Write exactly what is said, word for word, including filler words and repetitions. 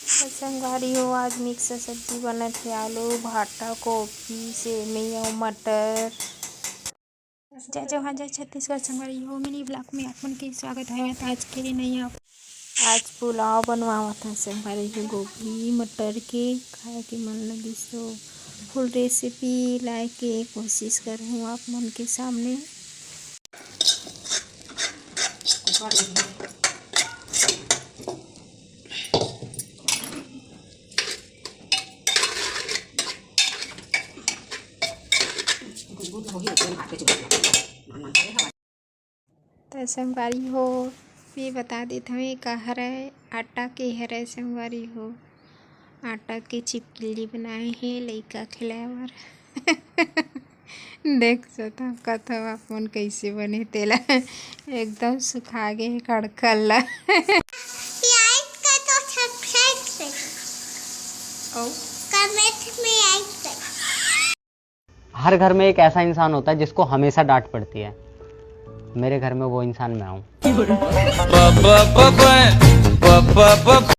तो संगवारी हो, आज मिक्स सब्जी बनत हे, आलू, भाटा, गोभी, सेमी अउ मटर। जय जोहार, जय छत्तीसगढ़। संगवारी हो, मिनी ब्लॉग में आप मन के स्वागत है। तो आज के नया, आज पुलाव बनवावत है संगवारी हो, गोभी मटर के। खाए के मन लगिस तो फुल रेसिपी लाए के कोशिश करहूँ आप मन के सामने। त संगवारी हो, मैं बता देत हवे, का हरय, आटा के हरय संगवारी हो। आटा के चिपकिली बनाए हे लइका खिलाए बर। देख सकत हव, कथव आप मन कइसे बने तेला। एकदम सुखा गे हे कड़कल ला। प्याज का तो सब्सक्राइब करो। ओ। कमेंट में लाइक करो। हर घर में एक ऐसा इंसान होता है जिसको हमेशा डांट पड़ती है। मेरे घर में वो इंसान मैं हूँ।